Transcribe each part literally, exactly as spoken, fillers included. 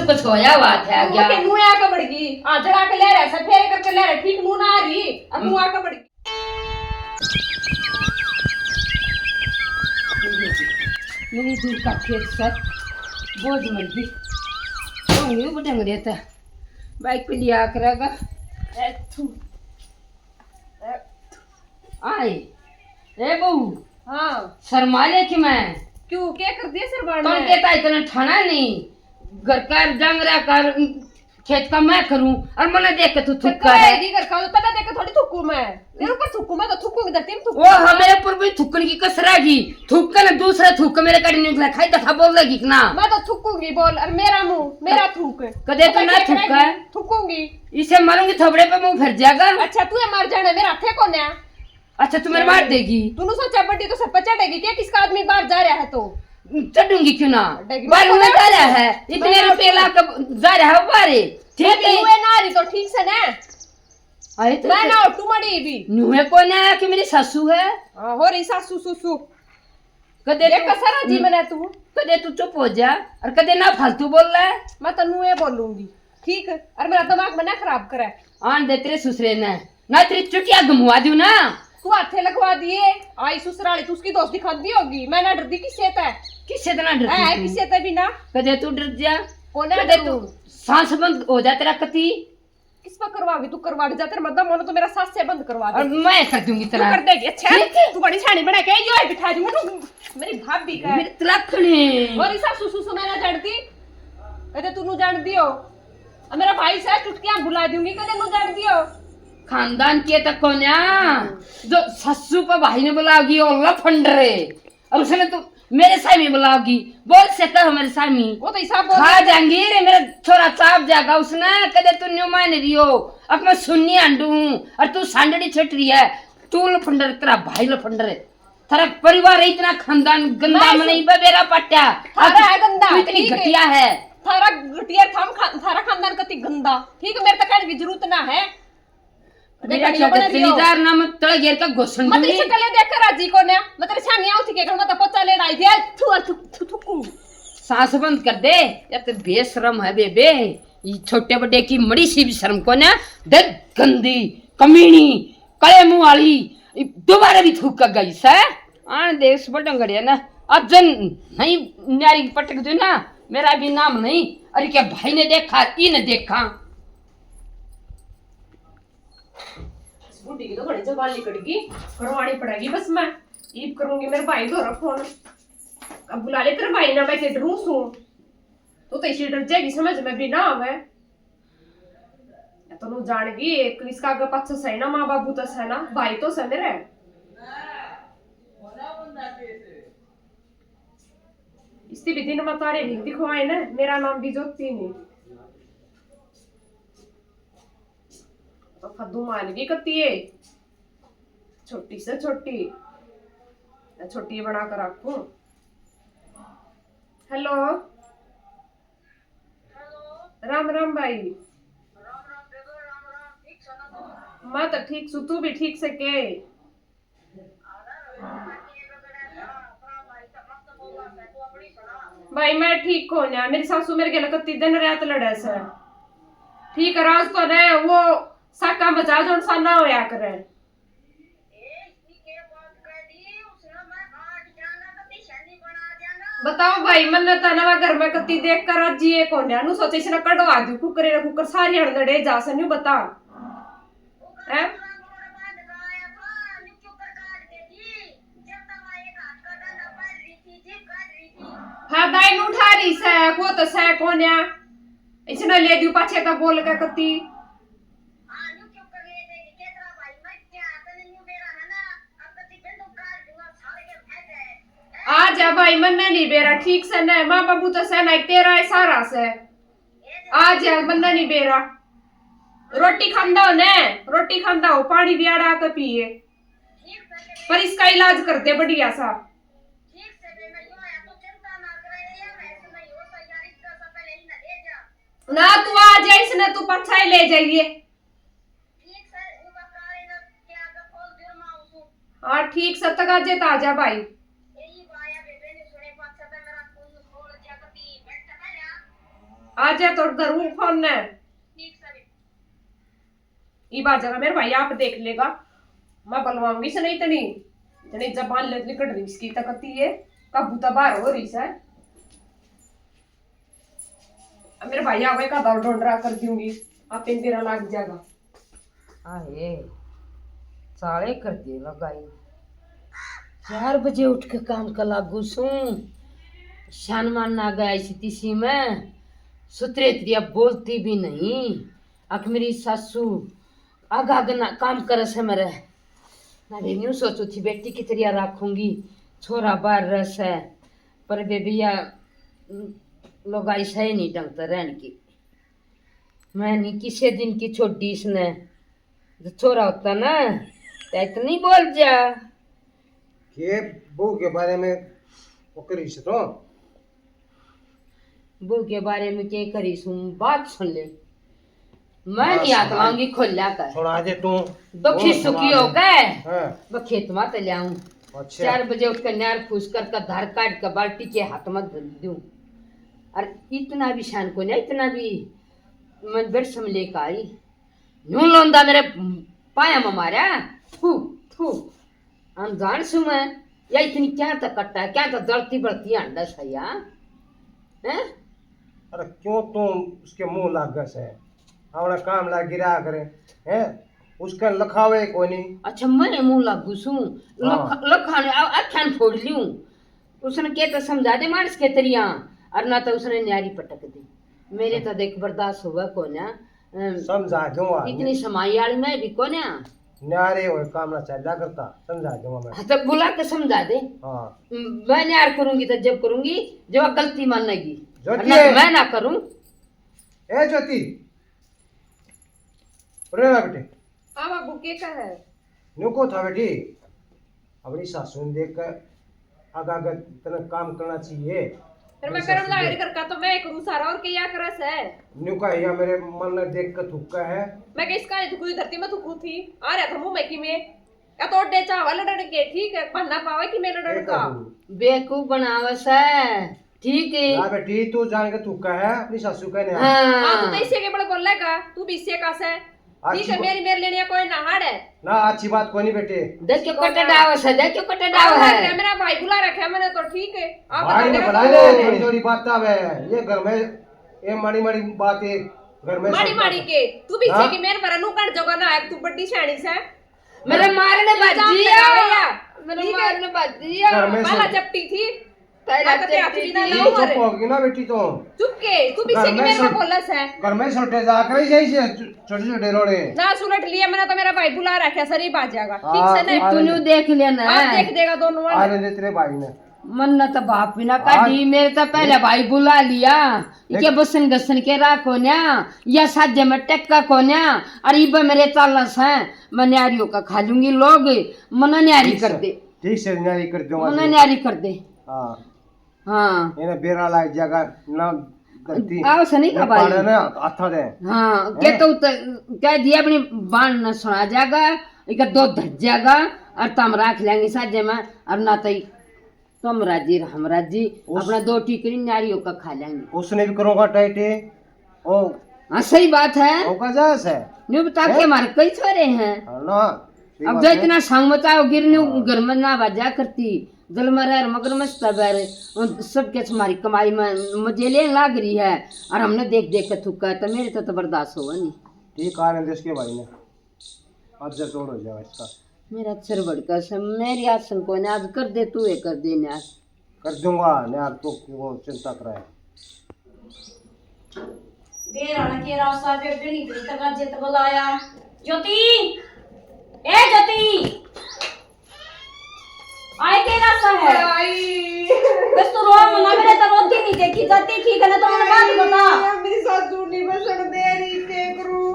कुछ होया बात है क्या? मुँह के मुँह आके बढ़ गई, आ जड़ा के ले रहा है, सब फेरे करके ले रहा है, ठीक मुँह ना आ रही, अब मुँह आके बढ़ गई। मेरी दूर का खेत सर बोझ मर गई। तो नहीं वो डंगरे था। बाइक पे लिया करेगा। ए, थू। ए, थू। आए। ए बहू। हाँ। शर्मा ले कि मैं? क्यों, क्या कर दिया शर्मा तो ने? कहता इतना ठाना नहीं। घर का डंगरा कर, खेत का मैं करूं, और मने देख के तू तो थुक्का है। करेगी घर का, पता देख के थोड़ी थुकूं मैं। तेरे ऊपर थुकूं मैं तो थुकूंगी, धरती में थुकूं। ओ हाँ, मेरे ऊपर भी थुकने की कसर आएगी। थुक के ना दूसरा थुक मेरे कड़ी निकला, खाई दखा बोल देगी कि ना? मैं तो थुकूंगी, बोल, और मेरा मुंह, मेरा थूक। कदे तो पता ना क्या थुक्का करेगी? है। थुकूंगी। इसे मारूंगी थोबड़े पे, मुंह फिर जाएगा। अच्छा, तू ये मार जाना, मेरा हाथे कौन है? अच्छा, तू मेरे मार देगी? तूने सोचा बड्डी तो सब पे चढ़ेगी क्या? किसका आदमी बाहर जा रहा है तो? चढ़ूंगी क्यों ना? चढ़ेगी। बाहर मैं जा रहा है, इतने मैं रुपये ला के जा रहा है बाहर। ठीक मैं है। तो हुए ना रही तो ठीक से ना। अरे तो मैं ना उठू मड़ी भी। नुहे को ना आया कि मेरी सासू है। हाँ, हो रही सासू सुसु। कदे देख तू, कसरा जी मने तू। कदे तू चुप हो जा और कदे ना फालतू बोल ले। मैं तो नुहे बोलूंगी, ठीक? और मेरा दिमाग मना खराब करे। आन दे तेरे ससुरे ने, ना तेरी चुटिया घुमवा दूं ना। तू हाथे लगवा दिए, आई ससुराली, तू उसकी दोस्ती खाती होगी। मैं ना डरती किससे तै। किससे तै ना डरती है, तू? किससे तै भी ना। कदे तू डर जा, कोने कदे डरू। तू सांस बंद हो जा तेरा कती। किस पर करवाओगी तू? करवा के जा, तेरे मदम होने तो मेरा सांस से बंद करवा दे। और मैं कर दूंगी तू तेरा। कर देगी, अच्छा? ठीक है। तू बड़ी छानी बना के यो ही बिठा दूंगी तू, मेरी भाभी का। मेरी तिलकनी। और इसा सुसु सुना ना जानती, कदे तू नु जान दियो। अब मेरा भाई से चुटकियां बुला दूंगी, कदे नु जान दियो। खानदान के तक कोन्या, जो ससु पे भाई ने बुलाओगी, ओ लफंडरे। और उसने तो मेरे सामी बुलाओगी, बोल से कहो मेरे सामी। वो तो हिसाब बोल खा दे। जाएंगी रे, मेरा छोरा चाप जाएगा उसने, कदे तू न्यू मान रही हो। अब मैं सुन्नी आंडू हूँ और तू सांडड़ी छट रही है। तू लफंडर, तेरा भाई लफंडर है। थारा परिवार है इतना खानदान गंदा, मैं मने बबेरा पट्टा। थारा है गंदा, तू इतनी ठीक है। घटिया है। थारा घटिया, थाम खा-, थारा खानदान कति गंदा, ठीक है, मेरे तक कहने की जरूरत ना है। मेरा देखा क्या बना चली दियो। जा ना, मैं तले घेर का घुसन मत दूंगी। इसे कले देख कर राजी को ना, मैं तेरे सामने आऊं थी के घर में तो पोचा लेना आई दिया, थू, थू, थू, थू, थू। सांस बंद कर दे, या तो बेशरम है बेबे, ये छोटे बड़े की मड़ी सी भी शर्म को ना, देख गंदी, कमीनी, कले मुंह वाली, ये दोबारा भी थूक कर गई से। आन दे इस बटंगड़िया ना, अब जन नहीं न्यारी पटक दे ना, मेरा भी नाम नहीं। अरे क्या भाई ने देखा, ई ने देखा। इस बूढ़ी की तो घणी जबान लिकड़ गई, करवानी पड़ेगी बस मैं। ईब करूंगी मेरे भाई धोरा फोन। अब बुला ले तेरे भाई ना, मैं के डरू सूं। तू तो इसी डर जाएगी, समझ में भी ना आवे। तो नु जान गई, एक इसका आगे पाछे सही ना, माँ बाबू तो सही ना, भाई तो सही मेरे। इसकी भी दिन में तारे नहीं दिखवाए ना, मेरा नाम भी ज्योति नहीं। तो फद्दू मान गई कती है, छोटी से छोटी, छोटी बना कर रखूं। हेलो, राम राम भाई। मैं तो ठीक सु, तू भी ठीक से के? भाई मैं ठीक कोन्या, मेरी सासू मेरे गेल कत्ती दिन रात लड़े से। ठीक है, राज तो ने वो साका मचा जो सा ना होया करे। बताओ भाई, मन्ने तो नवा घर में कत्ती देख कर राजी है कोन्या। नु सोचे इसने कढ़वा दूं कुकर, कुकर सारी हड़ लड़े जा से, न्यू बता। हैं? हाँ, दाई नु उठा रही सै, को तो सै कोन्या। इसने ले दियो पाछे तो बोल के कत्ती। आ जा भाई, मन्ने नहीं बेरा ठीक से न, माँ बाबू तो सै ना, तेरा है सारा से। आ जा, मन्ने नहीं बेरा। रोटी खांदा हो ने, रोटी खांदा हो, पानी भी आड़ा के पिए। पर इसका इलाज कर दे बढ़िया सा। ना तू आ जा, इसने तू पाछा ही ले जाइए। हाँ ठीक से, तगाजे ताजा भाई। आ जा, तो धरूं फोन ने। इब आ जाएगा मेरे भाई, आप देख लेगा। मैं बुलवाऊंगी से नहीं इतनी, इतनी जबान ले निकल रही इसकी तकती है, काबू तो बाहर हो रही से। अब मेरे भाई आवे का दौड़ ढोंडरा कर दूंगी, आप इन देरा लाग जाएगा। आहे, चाले कर दे लगाई। चार बजे उठ के काम का लागू सूं। शान मान ना गया इसी तीसी में। सुतरे तरिया बोलती भी नहीं। अक मेरी सासू आगा आगा ना काम करे से मेरे। ना भी न्यू सोचू थी बेटी की तरिया रखूंगी, छोरा बाहर रह से, पर बेबिया लोग आई सही नहीं ढंग से रहन की। मैं नहीं किसे दिन की छोड़ी इसने। जो छोरा होता ना, तो इतनी बोल जा। के बहू के बारे में वो करी से तो? बहू के बारे में के करी सूं, बात सुन ले। मैं हाँ, नहीं हाथ सुना। लाऊंगी खोल्या कर। सुना दे तू। दुखी वो सुखी सुना हो दे। के हाँ। मैं खेत में तो ले आऊं। अच्छा। चार बजे उठ कर नार फूस कर का धार काट के बाल्टी के हाथ में धर दूं। और इतना भी शान को नहीं, इतना भी मन बड़ समले का आई। न्यू लौंदा मेरे पाया में मारा। थू, थू। अनजान सू मैं, या इतनी क्या तो कट्टा है, क्या तो जलती बलती अंडा सही है, हैं? अरे क्यों तू उसके मुंह लाग से? अपना काम लाग गिरा करे, हैं? उसका लखावे कोनी। अच्छा, मैं मुंह लागू सूं, हाँ। लख-, लखाने, आ, आख्यान फोड़ लियूं। उसने के तो समझा दे मानस के तरिया, और ना तो उसने न्यारी पटक दी। मेरे तो देख बर्दाश्त हुआ कोन्या। अम, समझा दूंगा। इतनी समाई आली मैं भी कोन्या। न्यारे होए काम ना चला करता, समझा दूंगा मैं। हाँ, तो बुला के समझा दे। हाँ। अम, मैं न्यार करूंगी तो जब करूंगी, जब गलती मानेगी। ज्योति। और ना तो मैं ना करूं। ए ज्योति, रे बेटे। हाँ बाबू, के का है? न्यू को था बेटी, अपनी सासू ने देख के आगे आगे तने काम करना चाहिए। फिर मैं करम लाग रही घर का, तो मैं करूँ सारा, और के या करे से? न्यू का या मेरे मन ने देख के थूका है। मैं किसका नहीं थूकू, धरती में थूकू थी, आ रहा था मुंह में कि मैं या तो अड्डे चावल लड़न के, ठीक है, बहाना पावे कि मैं लड़न का। बेवकूफ बनावे से। ठीक है। ना बेटी, तू जान के थूका है, अपनी सासू का नहीं। हाँ। हाँ, तू तो इसे के बड़े बोलेगा, तू भी इसे का से। ठीक है, मेरी मेरे लेने कोई ना हाड़ है। ना, अच्छी बात कोई नहीं बेटे। देखो कटे डाव से, देखो कटे डाव है। मेरा भाई बुला रखा है मैंने तो, ठीक है। आप भाई ने बुला ले, थोड़ी थोड़ी बात आवे। ये घर में, ये माड़ी माड़ी बात है घर में। माड़ी माड़ी के, तू भी इसे की मेरे पर नु कर जोगा ना है, तू बड्डी शानी से। मेरे मारने बाजी है। मेरे मारने बाजी है। घर में बाला चपटी थी। पहला ना तो चपटी थी। चुप होगी ना बेटी तो। चुप के, तू भी घर में मेरे बोला से। घर में छोटे जा कर ही जाइए, छोटे छोटे रोड़े। ना सुलट लिया मैंने तो, मेरा भाई बुला रखा सर, ही बाज जाएगा। ठीक से नहीं। तूने देख लिया ना। आप देख देगा दोनों वाले। आने दे तेरे भाई ने। मन ने तो बाप भी ना काटी, मेरे तो पहले भाई बुला लिया। इके बसन घसन के राह कोन्या, या साजे में टक्का कोन्या, और इब मेरे चालस है, मैं न्यारी होकर खा लूंगी लोग, मना न्यारी कर दे। ठीक से न्यारी कर दो। मना न्यारी कर दे। हाँ। हाँ। इन्हें बेरा लाग जाएगा ना धरती। आओ से नहीं का भाई। ना हाथा दे। हाँ, के तो कह दिया अपनी बाण न सुना जाएगा, इका दो धर जाएगा, और तम राख लेंगे साजे में, और ना तो तुम राजी, हम राजी, अपना दो टिकरी न्यारी होकर खा लेंगे। उसने भी करूंगा टाइट। ओ। हाँ, सही बात है। ओका जा से। न्यू बता के हमारे कई छोरे हैं। हाँ ना, सही बात है। अब जो इतना संग मचाओ गिरने घर में ना बाजा करती, जल में रह मगर मस्त है। सबके हमारी कमाई में मजे लेने लाग रही है, और हमने देख देख के थूका है, तो मेरे तो, तो बर्दाश्त होगा नहीं। ठीक आ रहे देश के भाई ने। आज से तोड़ हो जाओ इसका। मेरा सिर भड़का से, मेरी आसन कोने, आज कर दे, तू ही कर दे न्यार। कर दूंगा न्यार, तू क्यों चिंता कराए। बेरा ना के रासा बेबे नहीं गई तक आज जित बुलाया। ज्योति, ए ज्योति, आए के रासा है? आई। बस तू रो मना, मेरे तो रोती नहीं देखी जाती, ठीक है ना, तो मैंने बात बता। मेरी सासू नहीं बसण दे रही, के करूं?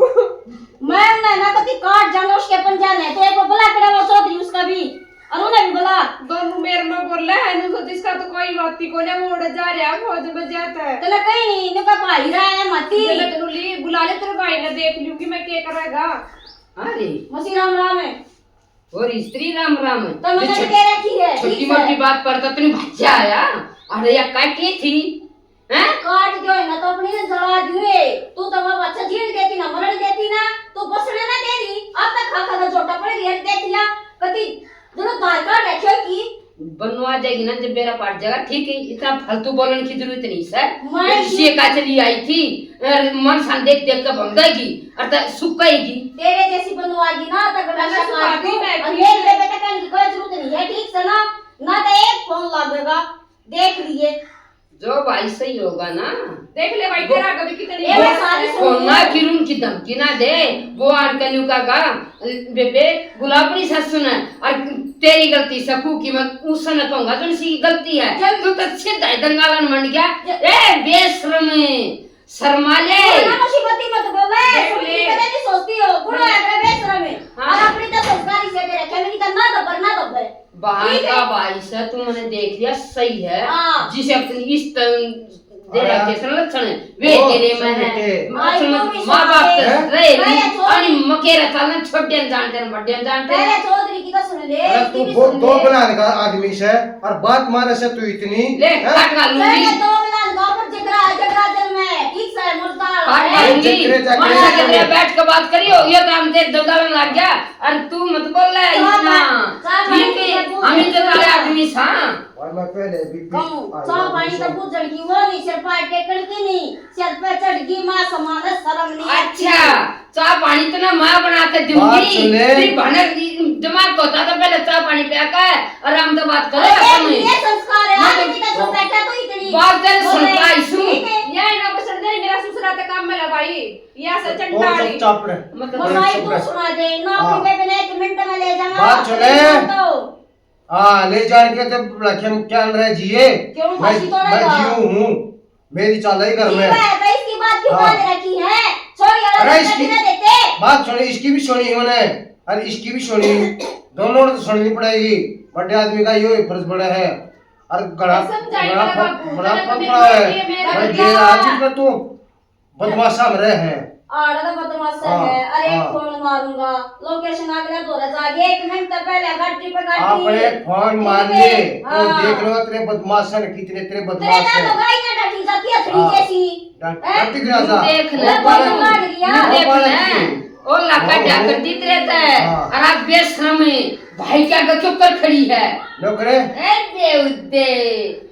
मैं उन्हें ना कति काट जाऊंगा उसके पंजा ने, तो एक वो बुला कड़ा वो चौधरी उसका भी, और उन्हें भी बुला। दोनों मेरे में बोले है, नु तो जिसका तो कोई बात ही कोने, वो उड़ जा रहा है फौज में जाता है। तने कहीं नहीं, इनका भाई रहा है माती। चलो तनु ली, बुला ले, तेरे भाई ने देख लूंगी मैं क्या करेगा। अरे। मौसी राम राम है। और स्त्री राम राम। तो मतलब ये छो-, कह रखी है, छोटी मोटी बात पर तो तू भाज्या आया। अरे या का की थी? हैं? काट दियो है ना तो अपनी ने जला दिए। तू तो वो बच्चा जीण देती ना, मरण देती ना, तू बसने ना दे रही। अब तक खा खा के झोटा पड़ रही है, देख लिया। कति जनो धार काट रखे हो कि बनवा जाएगी ना, जब बेरा पाट जाएगा, ठीक है, इतना फालतू बोलने की जरूरत नहीं सर। मैं इसी का चली आई थी, और मन सान देख देख के भंगेगी, और त सुखाएगी। तेरे जैसी बनवागी ना, तो गंडा मैं काट सुखाती दूं। मैं और भी। मेरे बेटे कहने की कोई जरूरत नहीं है, ठीक से ना, ना तो एक फोन लागेगा, देख लिए। जो भाई सही होगा ना, देख ले भाई, वो तेरा आगे भी कितनी ए, वो सारी सुन। फोन ना किरण की धमकी ना दे, वो आड़ के न्यू कहेगा, बेबे, बुला अपनी सासू ने, और तेरी गलती सकू की मैं उसने कहूंगा, जो इसी की गलती है। जब तू तो सीधा ही दंगालन मंड गया। जब ए, बेशरम, शर्मा ले। ना मुसीबती मत बोले, देख सुन ले। की कदे नहीं सोचती हो, बुढ़ो है, अगर बेशरम है। हाँ। और अपनी तो संस्कारी से दे रखे, मेरी तो ना दबर, ना दबे। बाहर ठीक है। का भाई से तू मैंने देख लिया, सही है। हाँ। जिसे अपनी इस तरह दे अरे रखे सन लक्षण, वे ओ, तेरे में है। सुन के। लक्षण आई तो भी माँ बाप सुन के। तो रहे नहीं। अरे छोड़। अरे मकेरा चालन छोड़े न जानते न, बड़े न जानते न। अरे चौधरी की तो सुन ले, अरे इसकी तू भी दो, सुन दो ले। बलान का आदमी से और बात मारे से तू इतनी, ले, हैं? काट खा लूंगी। अरे दो बलान का पर जगरा, जगरा दिल में, ठीक से मुर्दा। काट खा लूंगी। जगरे, जगरे, मना के जगरे। बैठ के बात करियो, ये काम तेरे दंगालन लग गया। अरे तू मत बोल ले इतना। चाय पानी, चाय पानी ठीक है, की हम इज्जत वाले आदमी सा। और मैं पहले भी पी कहूँ, आई चाय हूँ पानी तो पीछे। बुझण की वो नहीं, सिर पर टेकण की नहीं, सिर पे चढ़ गई माँ समान शर्म नहीं आती। अच्छा, चाय पानी तो ना मैं बना के बात दूंगी। सुन ले। तेरी भाने दिमाग होता तो पहले चाय पानी पिया कर आराम से बात करो अरे, अपन। ये संस्कार है, मैं आज तो भी तक बैठा तो इतनी बात कर बोले, सुनता ही सुन। ठीक है। ये ना पसंद है मेरा ससुरा तो काम मेरा भाई, ये ऐसा और चंडाली। सब चापड़े। मतलब मसाई तू सुना दे, ना हाँ। अपनी बेबे ने एक मिनट में ले जाना, बात सुन ले। तो हाँ, ले जान के तो रखे हम क्या रह जिए। क्यों मैं, फांसी तोड़ेगा? मैं जीऊँ हूँ, मेरी चाल ही घर में। ठीक है, तो इसकी बात क्यों हाँ। बांध रखी है? छोड़ यार, अरे बच्चा इसकी बिना देते। बात सुनी, इसकी भी सुनी मैंने, और इसकी भी सुनी। दोनों ने तो सुननी पड़ेगी। बड़े आदमी का यो ही फर्ज बड़ा है। और घड़ा, तो समझाई घड़ा करो फक-, बाबू, घड़ा मैंने फक कभी पड़ा है। ये मेरा भाई, क्या? ये आज का तू बदमाशा में रहे हैं। आड़ा तो बदमाशा हाँ, है। अरे हाँ। फोन मारूंगा, लोकेशन अगला धोरा जाके एक मिनट तक पहले गाड़ी पे गाड़ी। आपने फोन मार लिए, तो हाँ। देख लो तेरे बदमाशा ने कितने तेरे तेरे बदमाश ना हैं। तो गाड़ी ना डटी जाती है थोड़ी हाँ। जैसी। डट-, हैं? डट गया था। देख ले, वो बात मार लिया। वो देख बात ले। की। ओ लाका हाँ, ढाकर हाँ। दी तेरे ते। हाँ। और आप बेशरम है। भाई क्या कर, चुप कर खड़ी है। लो करे। ए बेहुदे।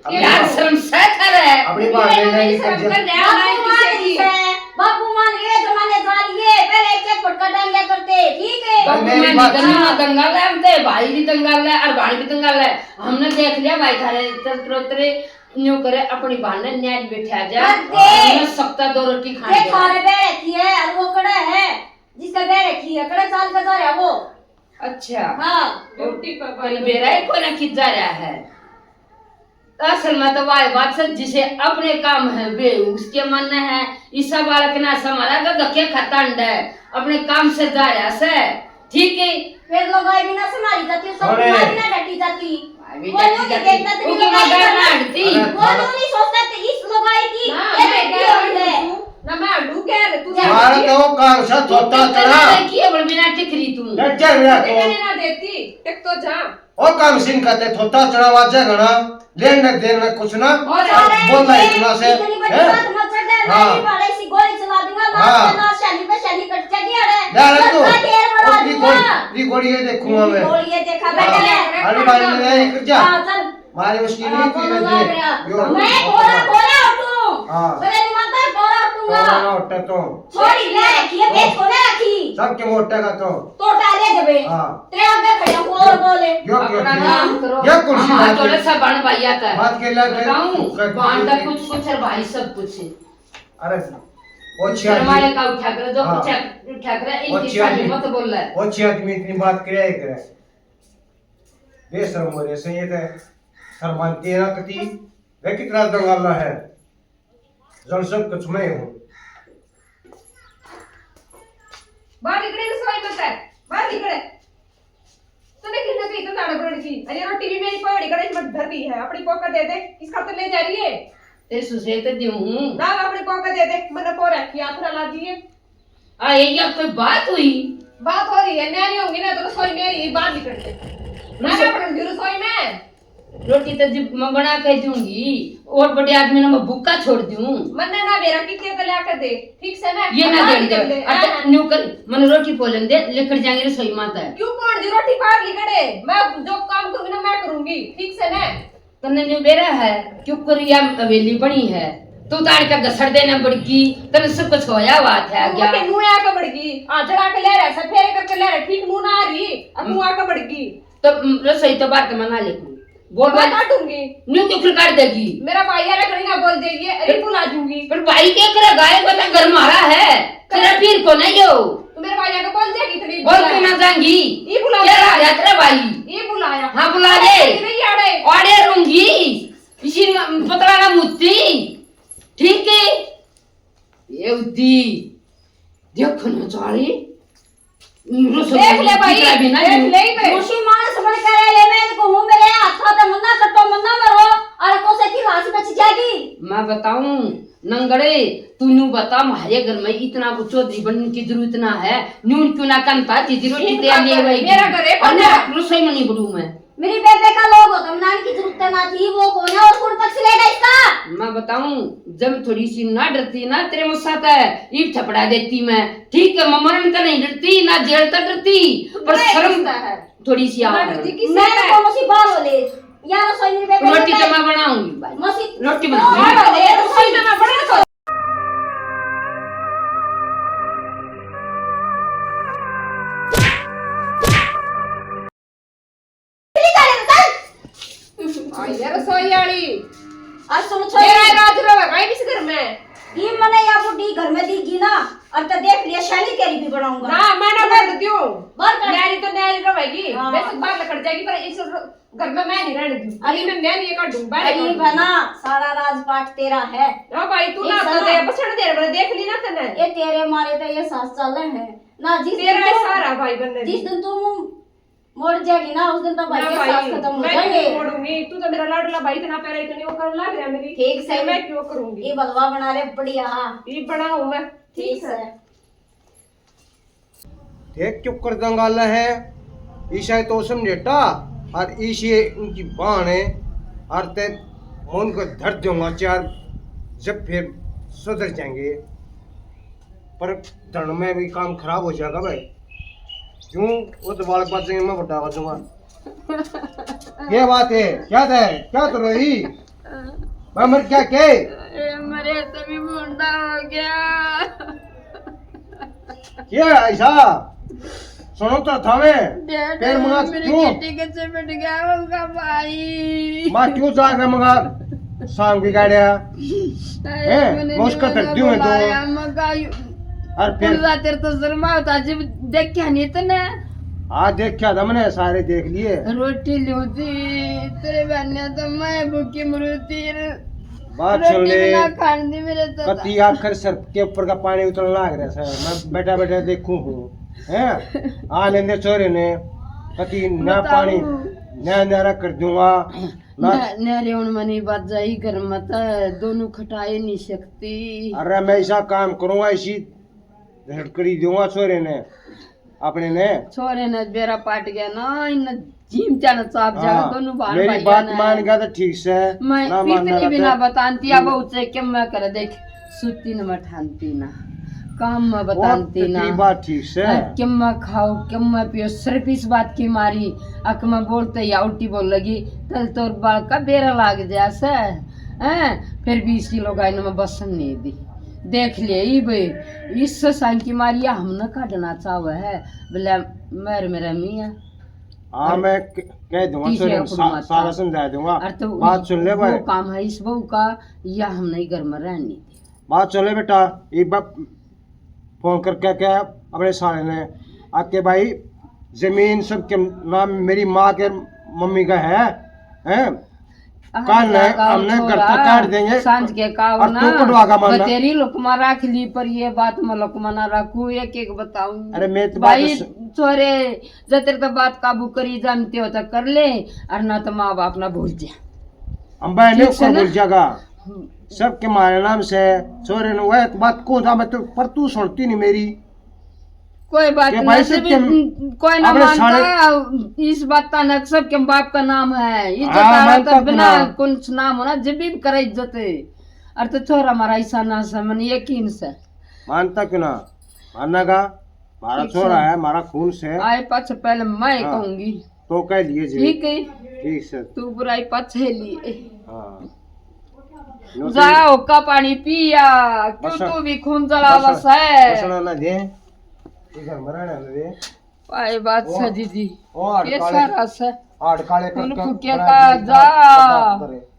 अपनी यार बात शर्म से कर है। अपनी बात ये ले मेरी लेनी शर्म कर। कर रहा है, बापू मान रही है, बापू मान रही है, जमाने जा रही है, पहले एक एक फटका डाल लिया करते, ठीक है? बापू मेरी मान बात नहीं सुन। करना, दंगा ले हम ते, भाई भी दंगा ले और भाई भी दंगा ले। हमने देख लिया भाई थारे चरित्र उतरे, न्यू करे अपनी भान ने न्यारी बैठा जा। कर दे। हमने सप्ताह दो रोटी खानी ये है। थारे बह रखी है और वो कड़ा है, जिसका बह रखी है, कड़ा चाल का जा रहा वो। अच्छा। हाँ। ड्यूटी पर कल बात बेरा है, कोई ना कित जा रहा है। असल में तो वाह बात सच, जिसे अपने काम है वे उसके मन है। ईसा बालक ना समारा का धक्के खतंड है, अपने काम से जा रहा से, ठीक है। फिर लोग आई भी ना समारी जाती, सब अरे। तुम्हारी ना डटी जाती। आई भी वो डटी यूं नहीं जाती। देखता, वो तेरी तो लोगाई मगर ना ना हटती। अरे वो यूं नहीं सोचता कि इस लोगाई की ना, ये मैं देखती क्या और है। करूँ? ना मैं हटू कह रहे, तू जा। मारा तो वो काम सा तू धोता तो चढ़ा। ना देखी है, बड़ बिना टिक रही तू। डट जा मेरा तो। कहने ना देती, टिक तो जा। ओ काम सिंह कहते थोता चढ़ावा जगना, लेन न देन न कुछ ना, और और अरे, बोलना ये इतना से, इतनी बड़ी हैं? बात मत कर दे, हाँ। मैं भी बड़े सी गोली चला दूंगा, हाँ। मार के ना शैली पे शैली कट जाएगी, अरे। जा रहे तो, बस का ढेर बना ओ, तेरी दूंगा। गोली, तेरी गोली ये देखूंगा मैं। गोली ये देखा हाँ। बेटा। अरे भाई, मैं ये कर जा। हाँ, चल। मारे उसकी हाँ, नहीं थी, दोनों ये, मार रहा। यो, मैं हाँ। गोरा, गोरा उठूं। हाँ। मेरे दिमाग में गोरा उठूंगा। गोरा ना उठे तो। छोरी ले रखी है, बेच को ले रखी। सबके मोटे का तो। तो टाले जबे। हाँ। तेरे आगे खड़े हो और बोले। यो क्यों अपना थी? काम करो। या कुर्सी हाँ, बात थोड़ा के-, सा बन भाई आता है। बात के ला के बताऊं? कर-, बांट का कर-, कुछ, कुछ और भाई सब कुछ है। अरे, वो अच्छी शर्माए आदमी। का उठा कर, जो हाँ। उठा, उठा कर, वो इनकी अच्छी सामने आदमी। मत बोल रहा है। वो अच्छी आदमी इतनी बात करे ही करे। बेशरम हो रहे से ये तो शर्माते ना कती। वे कितना दंगाला है। जन सब कुछ मैं हूँ। बाहर निकले रसोई में से, बाहर निकले। तूने कितने की तो ताड़ा पकड़ की? अरे रोटी भी मेरी पड़ी कड़ाई में धर दी है, अपनी पोकर दे दे, किस खातर ले जा रही है? तेरे सुसरे तो दूं हूँ। ना, अपनी पोकर दे दे, मैंने पो रखी है, अपना ला दिए। आ, ये क्या कोई बात हुई? बात हो रही है, न्यारी होंगी ना तो रसोई मेरी, बाहर निकल के। मैं रसोई क्या पढ़ूंगी रसोई में? रोटी तो जब मैं बना के दूंगी, और बड़े आदमी ने मैं भूखा छोड़ दूं? मन्ने ना बेरा कितने तो ला कर दे, ठीक से ना? ये ना दे दे। अच्छा, न्यू कर, मैंने रोटी पोलन दे, लेकर जाएंगे रसोई माता। क्यों कौन दी रोटी पार लिखड़े? मैं जो काम करूंगी ना, मैं करूंगी, ठीक से ना? तन्ने न्यू बेरा है, क्यों कर या हवेली बनी है? तू ताड़ के घसड़ देना बड़की, तन्ने सब कुछ होया हुआ था क्या? मुंह आके बड़की, आ जड़ा के ले रहा, सब फेरे करके ले रहा, ठीक मुंह ना आ रही, अब मुंह आके बड़की। तो, उम, रसोई तो बाहर के मना ले। बोल मैं काटूंगी। न्यू क्यों फिर काट देगी? मेरा भाई यार खड़ी ना बोल देगी, अरे बुला दूंगी। पर भाई क्या करेगा? ये बता घर मारा है। तेरा पीर को नहीं हो। तू मेरे भाई को बोल देगी इतनी बोल के ना जाएंगी। ये बुला तेरा आ गया तेरा भाई। ये बुलाया। हाँ, बुला दे। नहीं आड़े। आड़े रूंगी। इसी में पतला ना मुत्ती। ठीक है। ये उद्दी। देखो ना चाली। देख ले भाई, देख ले ही मैं। मुसी मानस बन करे ले, मैं इनको हूँ, मेरे हाथों ते मन्ना कटो, मन्ना मरो, और कोसे की लाश बच जाएगी। मैं बताऊं नंगड़े, तू न्यू बता, हमारे घर में इतना को चौधरी बनने की जरूरत ना है, न्यू क्यों ना कंता की जरूरत तेरे लिए होगी। मेरा घर है, और मैं रसोई में नहीं बड़ू मैं। मेरी बेबे का लोग हो, तुम नान की जरूरत ना थी, वो कौन है और कौन पक्ष लेगा इसका? मैं बताऊं, जब थोड़ी सी ना डरती ना तेरे मुस्सा तै, ईब थपड़ा देती मैं। ठीक है, मैं मरण तै नहीं डरती, ना जेल तै डरती, पर शर्म थोड़ी सी आ। मैं तो कौन सी बाल हो ले, या रसोई मेरी बेबे रोटी तो मैं बनाऊंगी भाई, मसी रोटी बनाऊंगी। बाल हो ले, रसोई तो मैं बना आ, ये रसोई आली। और सुन छोरी। मेरा राज रवे भाई इस घर में। ये मने या बुढ़ी घर में दीगी ना, और तो देख लिया, शानी तेरी भी बनाऊंगा। ना, मैं ना बन दूं। बाहर कर। न्यारी तो न्यारी रहेगी। हाँ। वैसे बाहर लकड़ जाएगी, पर इस घर में मैं नहीं रहने दूं। अरे मैं न्यारी का ढूंढ बाहर अरे बना, सारा राजपाट तेरा है। हाँ भाई, तू ना तो दे, बसण दे, मैंने देख ली ना तने। ये तेरे मारे तो ये सास चले हैं। ना जिस तेरा दिन तू, सारा भाई बनने जिस दिन तू मुंह मोड़ जाएगी ना, उस दिन तो भाई ना के भाई, सास खत्म हो मैं जाएंगे। क्यों मोड़ूंगी? तू तो मेरा लाडला भाई इतना प्यारा, इतनी वो करने लग रहा मेरी। ठीक से मैं क्यों करूंगी? ये बलवा बना ले बढ़िया, हाँ। ये बनाऊं मैं, ठीक ठीक से। से। देख क्यों कर दंगाला है, ईशा तो समझेटा और ईशे उनकी बाण है, और ते मन को धर दूंगा चार, जब फिर सुधर जाएंगे। पर धन में भी काम खराब हो जाएगा भाई। क्यों? वो तो बालक बचेंगे, मैं बड़ा बचूंगा। ये बात है, क्या था, क्या तो रही? मैं मर क्या के? ए, मरे तभी मुंडा हो गया। क्या ऐसा? सुनो तो थावे। डैड, फिर मना मेरी क्यों? किटी के चपेट गया होगा भाई। माँ क्यों जा रहा मगर? शाम की गाड़िया। अरे, हैं? मैंने मैं उसका नहीं धरती हूँ मैं तो। बुलाया, मैं कहा, और फिर? कुलवा तेरे तो शर्मा होता, जब देखा नहीं तने। हाँ, देखा था मैंने, सारे देख लिए। रोटी ल्यूं थी, तेरे बहने तो मैं भूखी मरू थी। बात सुन रोटी ले। भी ना खान दी मेरे तो। कति आखिर सर के ऊपर का पानी उतरने लाग रहा है, मैं बैठा बैठा देखूं हूँ, हैं? आ लेंदे छोरे ने, कति ना बताऊं। पानी, ना न्यारा कर दूंगा। ना। न-, नहरे उन मनी बात जाई घर में तो दोनों खटाए नहीं सकती। अरे मैं ऐसा काम करूंगा, ऐसी झड़कड़ी दूंगा छोरे ने, अपने ने। छोरे ने बेरा पाट गया ना, इन जीम चढ़ चाप जाएगा, हाँ, दोनों भाण मेरी भाइयां बात ने। मान गया तो ठीक से, मैं ना मानना कितनी भी रहता ना है। बतानती, अब हम्म। उसे के मैं कर देख, सुती न मैं ठानती ना, काम में वो बतानती तो ना। तेरी बात ठीक से। अ, के मैं खाओ, के मैं पियो, सिर्फ इस बात की मारी, अक मैं बोलते या उल्टी बोल लगी, तल तोर बाल का बेरा लाग जा से, हैं? फिर भी इसकी लोगाई ने मैं बसन नहीं दी। देख ले, ई भाई, इस सांकी मारिया हमने काटना चाहे है, बोले, मर मेरा मियाँ। हाँ, और मैं क-, कह दूंगा, तीसरे छोरे, को सा-, मारता। सारा समझा दूंगा। और तो बात सुन ले वो भाई। काम है इस बहू का, या हम नहीं घर में रहने दी। बात सुन ले बेटा, एक बार फोन करके कह अपने साले ने, आके भाई, जमीन सबके नाम मेरी माँ के मम्मी का है, हैं? हाँ, काल है, हमने घर तक काट देंगे। सांझ के काव और ना, तू कटवा का मारना। बतेरी लुकमा रख ली, पर ये बात मैं लुकमा ना रखूं, एक एक बताऊं। अरे मैं तो बात भाई, सु- छोरे, जब तेरे तो बात काबू करी जानते हो तो कर ले, और ना तो माँ बाप ना भूल जा। हम भाई ने ठीक से कौन ना? भूल जाएगा? हम्म। सबके मारे नाम से, छोरे ने वह बात को था, मैं तो, पर तू सुनती नहीं मेरी। कोई बात के ना, भाई जब सब भी के कोई ना अपने मानता, सारे इस बात का ना, सब के बाप का नाम है, इज्जत हाँ, आला मानता तो बिना ना। कौन सा नाम होना, जब भी करे इज्जत है। और तो छोरा हमारा ऐसा ना से, मन यकीन से। मानता क्यों ना? मानेगा, हमारा ठीक छोरा से। है, हमारा खून से। आए पाछे पहले मैं हाँ। कहूंगी। तो कह लिए जी। ठीक है। ठीक से। तू बुराई पाछे लिए। हाँ। लो जा, तो होका पानी पिया, क्यों बस तू भी खून जलावा बस, से? बस ना, ना दे। इधर मराना दे। आए बात ओ, से दीदी। ओ, हाड़ ये काले, सारा से। हाड़ काले खून करके फूके बना का दी, जा। बर्दाश्त करे।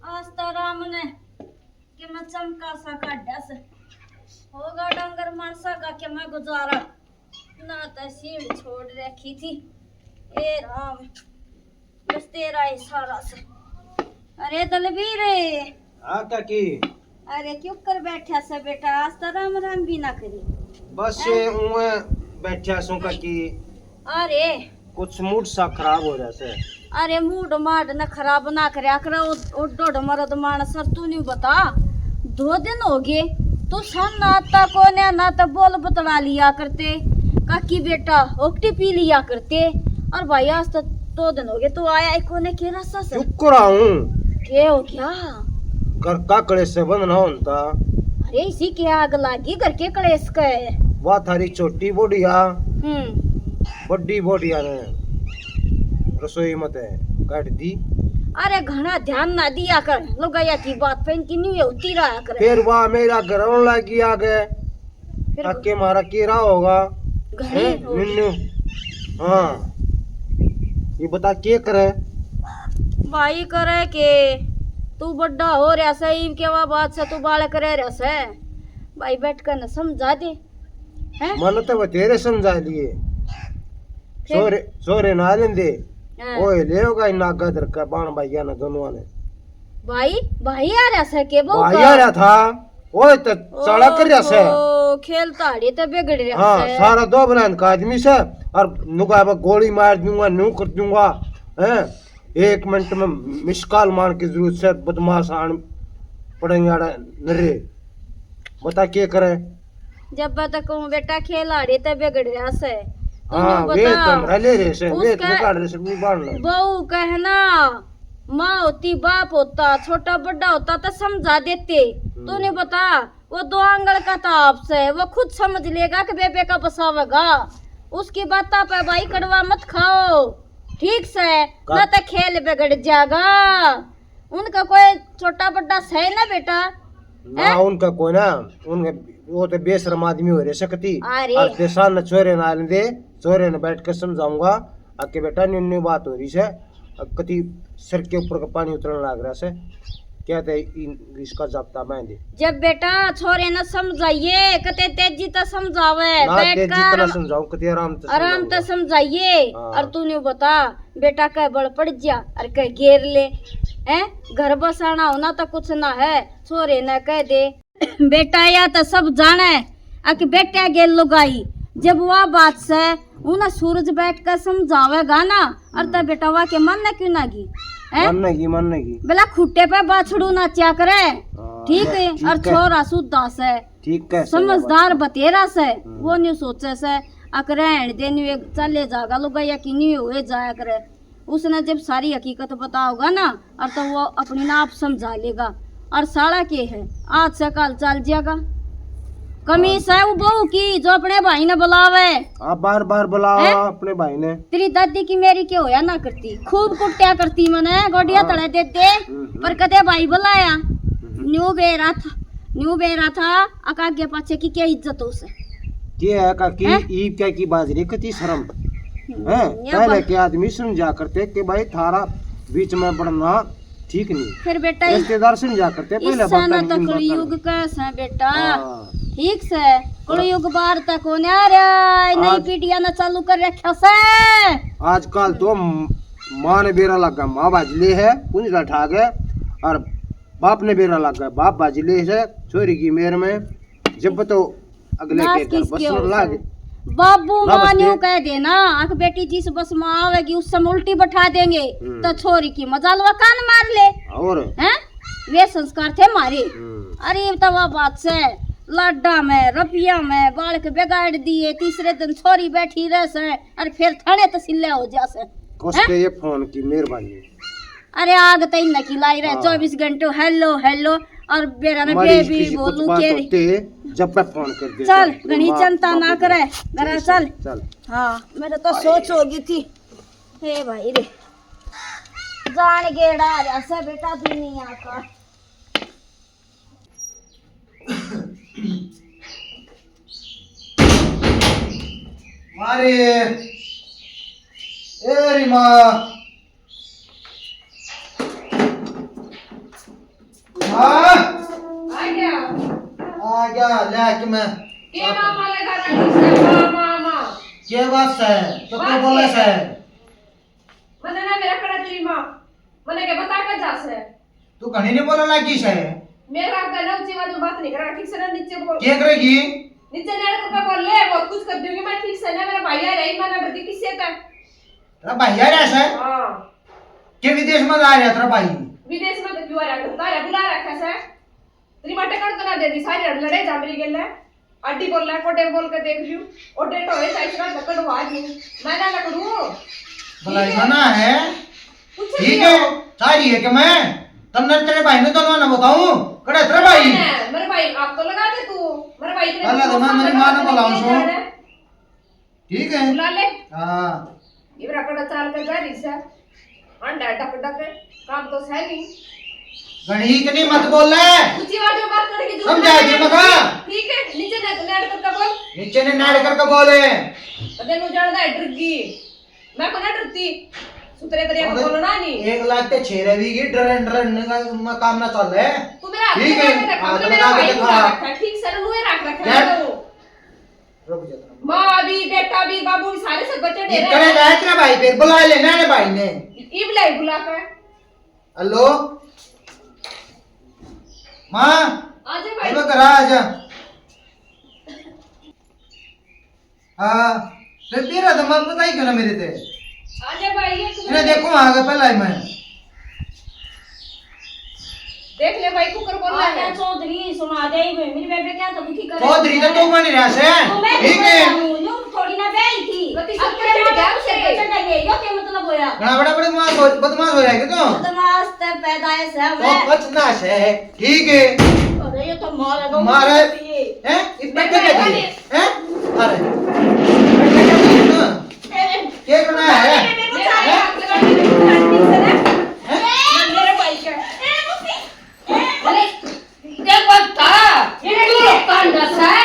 आज तो राम ने के मैं चमका सा काढ़ा से, होगा डंगर मानसा का के मैं गुजारा, ना तो सीम छोड़ रखी थी। ए राम, बस तेरा ही सारा से। अरे दलबीर। हाँ काकी। अरे क्यों कर बैठा से बेटा, आज तो राम राम भी ना करी। बस हैं? ऊँ बैठा सू काकी। अरे कुछ मूड सा खराब हो रहा से। अरे मूड माड न खराब ना करया कर, ओ, ओ डोड मरद मानस, सर तू न्यू बता, दो दिन हो गए, तू सन ना आता कोने, ना तो बोल बतड़ा लिया करते, काकी बेटा ओकटी पी लिया करते, और भाई आज तो दो दिन हो गए, तू आया ही कोने, के रास्ता से? चुप रहा हूँ। के हो गया? घर का कलेश से बंद ना होता। अरे इसी के आग लागी घर के कलेश के? वाह थारी छोटी बोडिया। हम्म। बड्डी बोडिया ने रसोई में ते काट दी। अरे घना ध्यान ना दिया कर, लुगाइया की बात पे इनकी न्यू होती रहा कर। फिर वाह मेरा घर आने लगी आगे। फिर आके मारा केरा होगा। घनी हैं, हो। निन्नू। हाँ। ये बता के करे? भाई करे के, तू बड्डा हो रहा से, इब केवा बात से तू बालक रह रहा से। भाई बैठ कर न समझा दे। हैं? मन तो बतेरे समझा लिए। फिर? सोरे, सोरे ना लेंदे। हाँ। ओए, ले होगा इन नागा दर का बाण भाइया ने दोनों ने। भाई, भाई आ रहा से के बहू भाई का? आ रहा था। ओए, तो चाला कर रहा से। ओहो, खेल ताड़ी तो बिगड़ रहा हाँ, से। सारा दो बलान का आदमी से, और नुका अब गोली मार दूंगा, नू कर दूंगा, हैं? एक मिनट में मिस कॉल मार की जरूरत से, बदमाश आन पड़ेंगे आड़ा नरे। बता के करे? जब तक कहूँ बेटा खेल आड़े तो बिगड़ रहा से। तू हाँ, न्यू वे बता। तो हमरा ले रहे से, वे उसका तो काट रहे से, नहीं बाढ़ ले। बहू कहना, माँ होती, बाप होता, छोटा बड़ा होता तो समझा देते। हम्म। तू न्यू बता, वो दो आंगल का ताप से, वो खुद समझ लेगा कि बेबे का बसावेगा। उसकी बातें पे भाई कड़वा मत खाओ, ठीक से, का- ना तो खेल बिगड़ जाएगा। उनका कोई छोटा बड़ा सही ना बेटा, ना हैं? उनका कोई ना, उनके, वो तो बेशरम आदमी हो रहे सकती। अरे। और पेशान न छोरे ना आने दे, छोरे ने बैठ के समझाऊंगा। आके बेटा, न्यू न्यू बात हो रही से, कति सिर के ऊपर का पानी उतरने लग रहा से, क्या ते इन-, इसका जापता मैं दे। जब बेटा छोरे न समझाइए, कते तेजी त समझावे, ना, बैठ तेजी कर त ना आराम, समझाऊं, कते आराम त आराम त समझाऊंगा। समझाइए। हाँ। और तू न्यू बता, बेटा कह बल पड़ जा और कह घेर ले, हैं? घर बसाना होना तो कुछ ना है, छोरे न कह दे। बेटा, या तो सब जाने, अक बेटा गेल लुगाई, जब वा बात से, उन्हें सूरज बैठ कर समझावेगा ना, और तो हम्म। बेटा वा के मन ने क्यों ना गई, हैं? मन ने गई, मन ने गई। बेला खुट्टे पे बाछड़ू नाचा करे, हाँ, ठीक है, ठीक और है। छोरा सुधा से, ठीक है, सही बात समझदार है। बतेरा से, हम्म। वो न्यू सोचे से, अक रहन दे, न्यू एक चले जागा लुगाई, या कि न्यू हुए जाया करे। उसने जब सारी हकीकत बताओगा ना, और तो वो अपनी ना आप समझा लेगा। और साला के है, आज से काल चल जाएगा। कमी हाँ। से वो बहू की, जो अपने भाई ने बुलावे। आप बार बार बुलाओ हैं? अपने भाई ने। तेरी दादी की मेरी के होया ना करती, खूब कुट्या करती मने, गोडिया हाँ। तले देते, हम्म, हम्म। पर कदे भाई बुलाया। हम्म। न्यू बेरा था, न्यू बेरा था, अक आगे पाछे की क्या इज्जत हो से? के है काकी, हैं? ईब क्या की बाज रे, कती शर्म। हम्म, हैं? या पहले बात के आदमी समझा करते कि भाई थारा बीच में बढ़ना ठीक नहीं। फिर बेटा, रिश्तेदार समझा करते पहले इस बात ना नहीं तो सुनता कलयुग था। का से बेटा। हाँ। ठीक से, कलयुग बार तक होने आ रहा है, नई आज पीढ़ियां ना चालू कर रखा से। आजकल तो म-, माँ ने बेरा लगा, माँ बाजले है, कुंजला ठाक है, और बाप ने बेरा लगा, बाप बाजले है, छोरी की मेर में। जब तो अगले नाश के घर किसके बसने हो लाग। से? बाबू ना माँ बस न्यू के। कह देना, अक बेटी जिस बस में आवेगी, उस समय उल्टी बैठा देंगे, हम्म। तो छोरी की मजाल वा कान मार ले। और? हैं? वे संस्कार थे मारे। हम्म। अरे, ये तो वा बात से, लाडा में, रपिया में, बालक बिगाड़ दिए, तीसरे दिन छोरी बैठी रह से, और फिर थाने तसीले हो जा से। हैं? उसके ये फोन की मेहरबानी। अरे, आग तई नकी लाई रहे, हाँ। चौबीस घंटे हेलो, हेलो, और बेरा ने हमारी बेबी किसी बोलूं कुछ बात के। होती है, जब मैं फोन कर देता चल, हूँ, घणी माँ, चिंता ना माँ करे, घरा चल। चल। हाँ, मेरे तो सोच हो गई थी। हे भाई रे, जान गेड़ा आ जा से बेटा दुनिया का। मारे, ए री माँ। हाँ? आ गया। आ गया, ले कि मैं। के मामा लगा रखी से, माँ, माँ, माँ। के बात से? तो बात क्यों बोले के से? मने ना मेरा कड़ा तेरी माँ। मने के बता के जा से। तू घणी नहीं बोलने लगी से। मेरा आपका ना ऊंची आवाज में बात नहीं करा, ठीक से ना नीचे बोल। क्या करेगी? नीचे लड़ के बोल ले, बहुत कुछ कर दूंगी मैं, ठीक से ना। मेरा भाई आ रहा है, मैं ना डरती किससे था। तेरा भाई आ रहा है? हाँ। के विदेश में जा रहा है तेरा भाई? विदेश में तो क्यों आ रहा है? घूमता रहा, बुला रखा से। तेरी माँ टेकन तो ना दे दी, सारी लड़े जा मेरी गेल है। अड्डी बोल रहा है, कोडे बोल के देख लियो। और डेट होए, चाहे इतना लकड़ हो आज नहीं। मैं ना लकड़ू। भलाई मना है। कुछ ठीक नहीं है, हो। सारी है कि मैं तमने तेरे भाई ने तो ना बताऊं। कड़े तेरा भाई? नहीं, मेरे भाई आप तो लगा दे तू। मेरे भाई इतने पहले तो मैं मेरी माँ ने बुलाऊं सो। ठीक है। बुला ले। हाँ। ये बड़ा कड़ा चाल कर जा रही से। अंडा डक डक, काम तो सह नहीं। घणी इतनी मत बोल ले। ऊंची आवाज में बात करके जो समझा जी मखा। ठीक है, नीचे ने तो लड़ करके बोल। नीचे ने नाड़ करके बोले। अबे नु जानदा है डरगी। मैं को ना डरती। सुतरे तरिया का अबे बोलना नहीं। एक लाख ते छेरे भी की डरन डरन का काम ना चल है। तू मेरा हाथ ठीक लगा है, के रखा, हाथ मतलब लगा मेरा के भाई दिखा। बुला रखा है, ठीक से नुए रख रखा है। रुक जा, रुक जा। माँ भी, बेटा भी, बाबू भी, सारे सब बच्चे ये डेरे करे हैं। जाए तेरा भाई, फिर बुला लेना है भाई ने। इब ले बुला के। हेलो माँ, आजा भाई। हेलो, घर आ जा। हाँ, फिर तेरा दिमाग पता ही क्यों ना मेरे ते। आजा भाई, ये तू इन्हें देखो, आ गया पहला ही मैं। देख ले भाई, कुकर बोल रहा है। चौधरी सुना दे, मेरी बेबे क्या तो दुखी करे। चौधरी तो तू बन रहा से। तो मैं ठीक है। यूं थोड़ी ना ब्याही थी। तो तीसरा अब तेरे चढ़ गया उसे। चढ़ गए, यो क्या मतलब होया? घणा बड़ा बदमाश हो, बदमाश हो रहा है कि तू? बदमाश ते पैदाइश है तो मैं। बचना से, ठीक है। अरे ये तो मारेगा, मारे। हैं? इतना क्या कहती है? हैं? अरे। क्या करना है? हैं? मेरे भाई का। अरे, ये बता, ये क्यों लुकता अंडस है?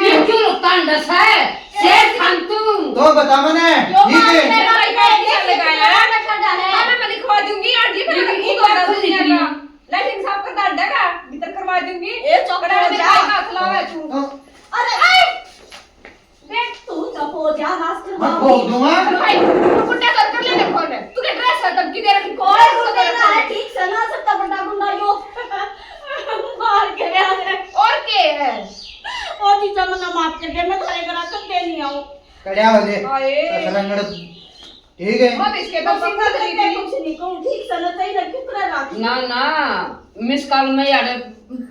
ये क्यों लुकता अंडस है? शेर खान तू। तो बता मने, ठीक है। मेरा भाई का कैसे लगाया? मैं लिखवा दूंगी, आंटी, मेरा ये खुद होता खुद दुनिया का। लेकिन साफ कर डाल देगा, भीतर करवा दूंगी। ए, चुप हो जा। मेरे भाई का हाथ लावे तू। तो अरे, देख तू चुप हो जा, नाश कर मैं दूंगी। ठोक दूंगा। भाई, तू गुंडा कर, कर लेने फोन। तू के ड्रेस है तब की दे रखी? कौन गुंडा है? ठीक से ना सकता बड़ा गुंडा यो। मार के रहा है। और के है? ओ जीजा, मन्ना माफ कर दे, मैं थारे घर कदे नहीं आऊं। कड़या हो ले। हाय। ससुरा नड़ ठीक है। मत इसके तो मौसी, पकड़ कुछ ली नहीं, थी। कुछ नहीं कहूं, ठीक से ना सही ना कितना रात। ना, ना, मिस कॉल में यार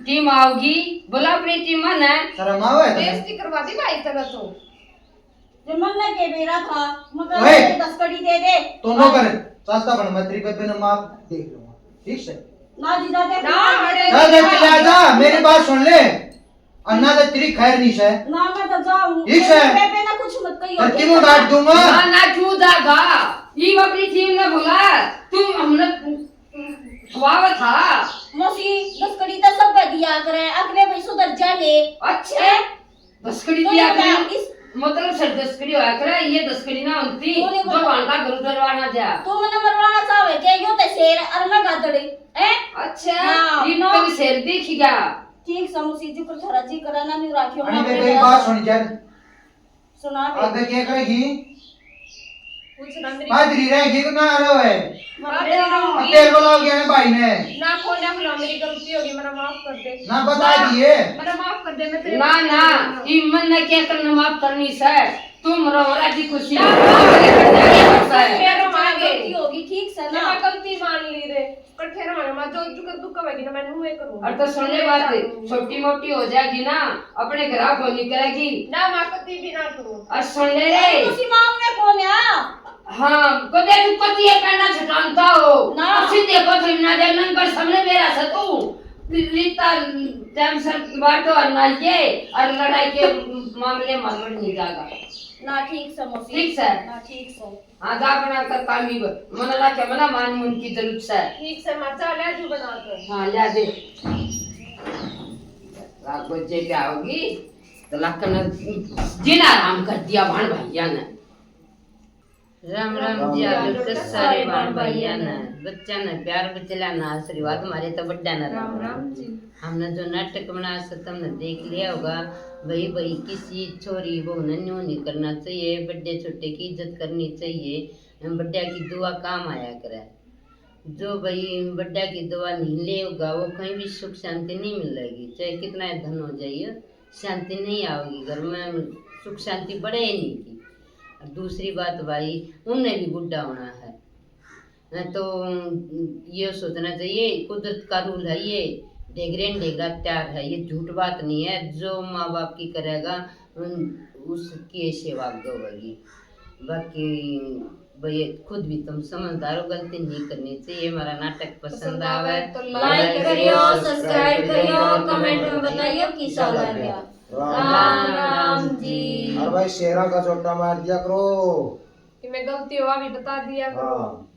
टीम आओगी, बुला अपनी टीम ने। शर्म आवे तने? बेइज्जती करवा दी भाई तेरा तो। जो मन में के बेरा था, मगर ओए! ये दस कड़ी दे दे। तो नो करे, सस्ता बन, मैं तेरी बेबे ने माफ देख लूंगा, ठीक से? ना जीजा, देख ना, लूंगा। अरे, जा, जा, चला जा, मेरी बात सुन ले। अन्ना तो तेरी खैर नहीं से। ना, मैं तो जाऊं। ठीक से। बेबे ना कुछ मत कहियो। धरती में डांट दूंगा। ना, ना, क्यों जागा? ये अपनी टीम ने बोला, तू हमने खुआवा था। मौसी, दस कड़ी तो सब दिया करे, अगले भाई सुधर जाएंगे। अच्छा। हैं? दस कड़ी तो दिया क्या करे? इस मतलब सर दस कड़ी होया करे, ये दस कड़ी ना होती, बोले, जो बोले। भांडा घर दरवाना जा। तू मने मरवाना चाहे, के यो ते शेर और मैं गादड़ी, हैं? अच्छा, हाँ, ये ना। कभी शेर देखी क्या? ठीक समूसी जी पर थारा जी करा ना, न्यू राखियो अरे ना बेबे, अपने ये घर। बात सुन जा। सुना बे। आगे क्या करेगी? कुछ ना मेरी हाजिरी रहेगी कि ना रहे? बाप रे, अब तेरे बुलाओ गया ना भाई ने। ना कोन्या बुला, मेरी गलती होगी, मेरा माफ कर दे। ना बता दिए। मेरा माफ कर दे, मैं तेरे ना, ना, ई मन ने क्या करना माफ करनी सै? तुम रहो राजी खुशी। ना, ना, मेरी गलती होगी, ठीक सै ना? मैं गलती मान ली रे। कट्ठे रहना, माँ जो जुकर दुख करेगी ना, मैं नूए करूँ। और तो सुन ले बात, छोटी मोटी हो जाएगी ना, अपने घर फोन नहीं करेगी। ना माँ, कभी भी ना करूँ। और सुन ले रे। तुसी माँ में कौन है? हाँ, कदे तू कती है कहना छटानता हो। ना। अब सीधे को तुम ना जाए, नंबर सामने मेरा सा तू। लीता टाइम से बाटो और ना ये, और लड़ाई के मामले में लड़ नहीं जाएगा। ना, ठीक सै मौसी। ठीक सै। ना, ठीक सै। हाँ, जा बना कर कामी ब-, मन ला के मना मान मन की जरूरत सै। ठीक सै, मर जा, ले जू बना कर। हाँ, ले दे। रात बजे क्या होगी? तो लाकन जिन आराम कर दिया भाण भैया ने। राम राम जी, राम राम। आदर के सारे भाण भैया ने, बच्चा ने प्यार बचला ना आशीर्वाद, मारे तो बड्डा ने राम राम। राम राम जी। हमने जो नाटक बनाया सै, तुमने देख लिया होगा। भाई, भाई, किसी छोरी बहू ने न्यू नहीं करना चाहिए, बड्डे छोटे की इज्जत करनी चाहिए। बड्डा की दुआ काम आया करे। जो भाई बड्डा की दुआ नहीं लेगा, वो कहीं भी सुख शांति नहीं मिलेगी, चाहे कितना ही धन हो जाइए, शांति नहीं आओगी घर में, सुख शांति बढ़े ही नहीं की। और दूसरी बात भाई, उनने भी बुढ़ा होना है, हैं, तो ये सोचना चाहिए, कुदरत का रूल है ये, ढेगरे न ढेगरा तैयार है, ये झूठ बात नहीं है। जो माँ बाप की करेगा, उन, उसकी सेवा आगे होगी। बाकी भाई, खुद भी तुम समझदार हो, गलती नहीं करनी चाहिए। हमारा नाटक पसंद पसंद आवे आवे तो तो like like करियो, करियो, subscribe subscribe करियो, करियो, comment में बताइयो किसा लग गया। राम राम राम जी। और भाई, शेरा का चोटा मार दिया करो। कि मैं गलती हुआ भी बता दिया करो। हाँ।